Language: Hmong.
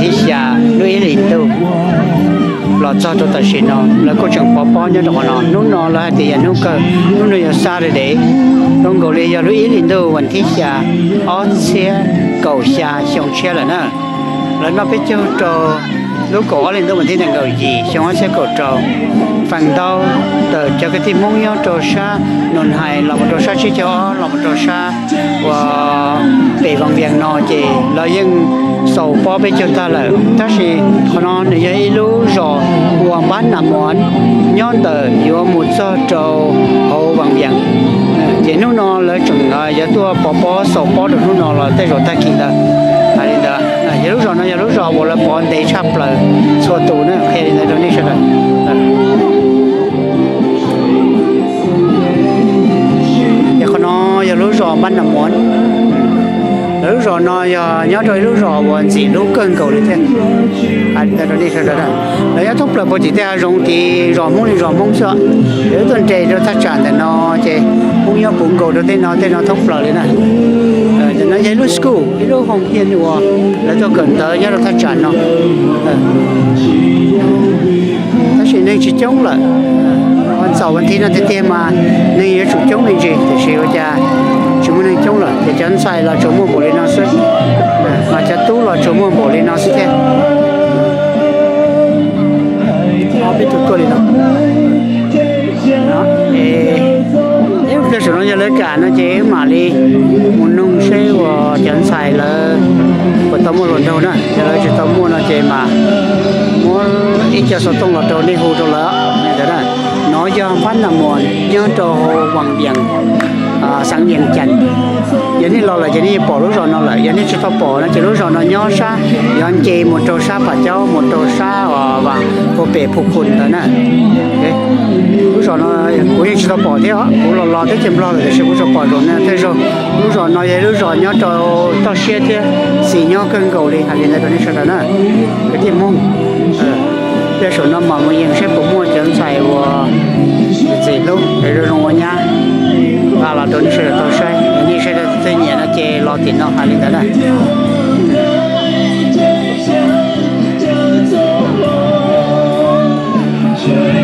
Thib xya lub ib hlis ntuj los txog rau tam sim no lawv kuj tseem pov pob nyob rau qhov no. Hnub no lawv hais tias yog hnub kawg, hnub no yog Saturday, zoo nkaus li yog lub ib hlis ntuj vas thib xya ob txhiab kaum xya xyoo tshiab lawm na. Lawv noj peb caug rau lub kaum ob hlis ntuj vas thib nees nkaum yim xyoo ob txhiab kaum rau. Feem ntau ntawm cov kwv tij Hmoob nyob rau sab Nus Hais los mus rau sab Tsib Caug Ob los mus rau sab uas pem Vaj Vias no ces lawv yeej xaus pob peb caug tag lawm, tab sis qhov no nws yog ib lub zos uas npab Nas Mos nyob ntawm yuav mus txog rau hauv Vaj Vias. Ces hnub no lawv tseem yuav tuaj pov pob xaus pob rau hnub no los tej zaum tag kis ntawd. Hais li ntawd, yog lub zos no yog lub zos uas lawv pov ntev tshaj plaws txhua tus na, qhia li ntawd rau nej sawv daws. Yog qhov no yog lub zos npab Nas Mos. Lawv lub zos no yog nyob rau ib lub zos uas ntxim hlub kawg nkaus li thiab. Hais li ntawd rau nej sawv daws, lawv nyob thoob plaws puag tim tej hav zoov tid, zos Hmoob li zos Hmoob xwb. Lawv tuaj nres rau thaj tsam ntawm no ces Hmoob nyob puv nkaus rau tej no tej no thoob plaws li na. Ntawm no yog ib lub school, ib lub hoo hiaj uas lawv tuaj kawm ntawv nyob rau thaj tsam no. Tab sis neeg tsis coob lawm. Ua ntxaum vas thib no tiag tiag mas neeg yuav tsum coob me ntsis, tiam sis ua cas tsis muaj neeg coob lawm ces cov ntxhais los tsuas muaj npaum li no xwb, mas cov tub los tsuas muaj npaum li no xwb thiab. Ob peb tug tuaj li no. Ib pliag saum no yog lawv kam no ces wb mam li mus noog seb uas cov ntxhais lawv puas tau muaj hluas nraug na. Yog lawv tsis tau muaj no ces mas muab ib co xov tooj los rau nej hu rau lawv ntawd na. No yog npab Nas Mos nyob rau Vaj Vias, xeev Vias Cas. Yog nej los lawm ces nej yeej pom lub zos no lawm, yog nej tsis tau pom no ces lub zos no nyob sab, yuav nce mus rau sab Pham Caub mus rau sab uas Vaj Phu Pem Phu Khu ntawd na. Lub zos no kuv yeej tsis tau pom thiab, kuv los los teb chaws Nplog lawm tiam sis kuv tsuas pom zaum no tej zaug. Lub zos no yog lub zos nyob rau toj siab thiab xis nyob kawg nkaus li, hais li ntawd rau nej sawv daws na. Kwv tij Hmoob, pliag saum no mam mus yees seb puas muaj cov ntxhais uas ntxim hlub zoo zoo ua nyab nqa los rau nej sawv daws tau saib. Nej sawv daws twg nyiam no ces los tim no, hais li ntawd na.